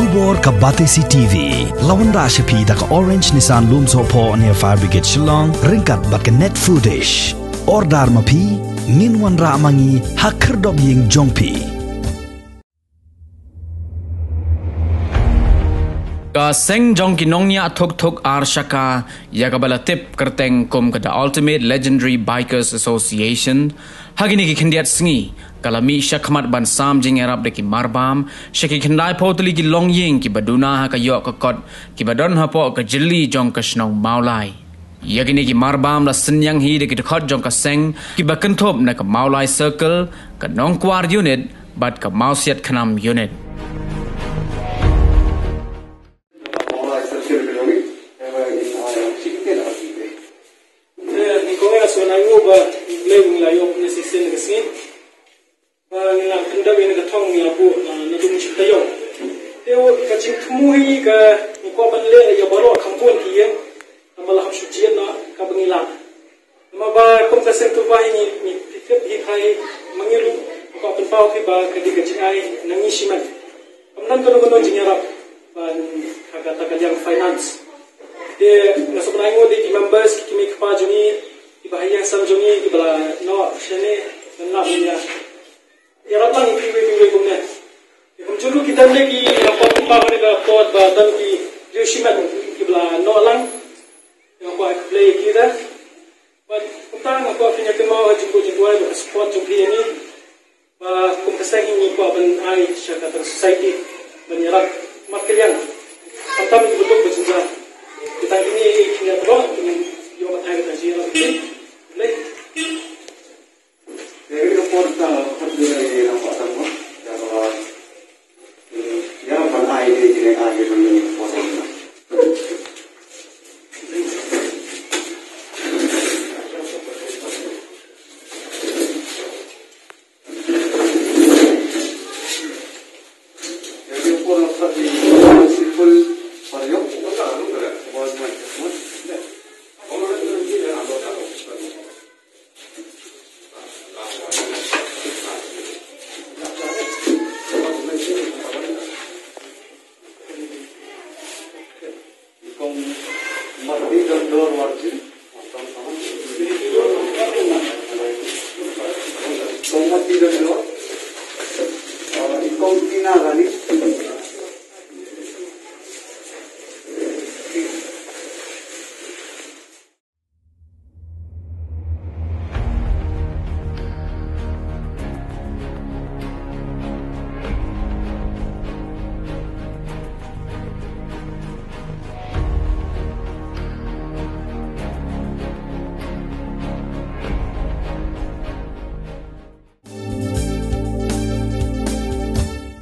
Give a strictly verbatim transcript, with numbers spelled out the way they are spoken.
Khubor ka Batesi T V. La wanrah sha phi da ka Orange Nissan Lumsohphoh near Fire Brigade Shillong, ryngkat bad ka Net Foodish. Order ma phi, ngin wanrah ma ngi ha khyrdop ïing jong phi. Ka seng jong ki nongñiah thuk thuk ar shaka, ïa kaba la tip kyrteng kum ka The Ultimate Legendary Bikers Association, ha kine ki khyndiat sngi ka la mih shakhmat ban sam jingïarap da ki marbam sha ki khyndai phew tylli ki longïing kiba duna ha ka ïoh ka kot, kiba don hapoh ka jylli jong ka shnong Mawlai. Ïa kine ki marbam la synñiang hi da ki dkhot jong ka seng, kiba kynthup na ka Mawlai Circle, ka Nongkwar Unit bad ka Mawsiat Khnam Unit. Te, ngi kong ïa sngewbha ïa U Blei, ngi la ïoh ne shisien ka sngi ba ngi la pyndep ïa ka thong, ngi la buh, ah, naduh mynsiem taïew. Te ka jingthmu hi ka, ngi kwah ban leh ïa baroh kham bun ki ïing, namar la hap shu jied noh kaba ngi lah. Namar ba kum ka seng tubha hi ngi, ngi tip hi, hi ma ngi ruh, ngi kwah pynpaw hi ba ka dei ka jingai na ngi shimet. Kam don kano kano jingïarap ban ha kata ka liang finance. Te nga sngewbha ïa U Blei, ki members, ki kmie ki kpa jong ngi, kiba ha ïing sem jong ngi, kiba la noh shane, ban lap ïa, ïarap lang ïa kiwei kiwei kumne. Te kumjuh ruh ki don de ki hapdeng ki pa kane ka por ba don ki riew shimet kiba la noh lang. Te nga kwah ai khublei ïa ki de. Bad kumta nga kwah phin ïa kynmaw ha jingkhuid jingduwai bad ka support jong phi ïa ngi. Ba kum ka seng hi ngi kwah ban ai sha kata ka society ban ïarap mat ka liang. Khamtam kiba duk ba jynjar. Te tang kine ki ïa kynmaw, ïoh ban ai kata ka jingïarap ïa phi. Khublei. Kong Mati Dondor Warjri. Kong Mati Dondor. Kong Tina Rani.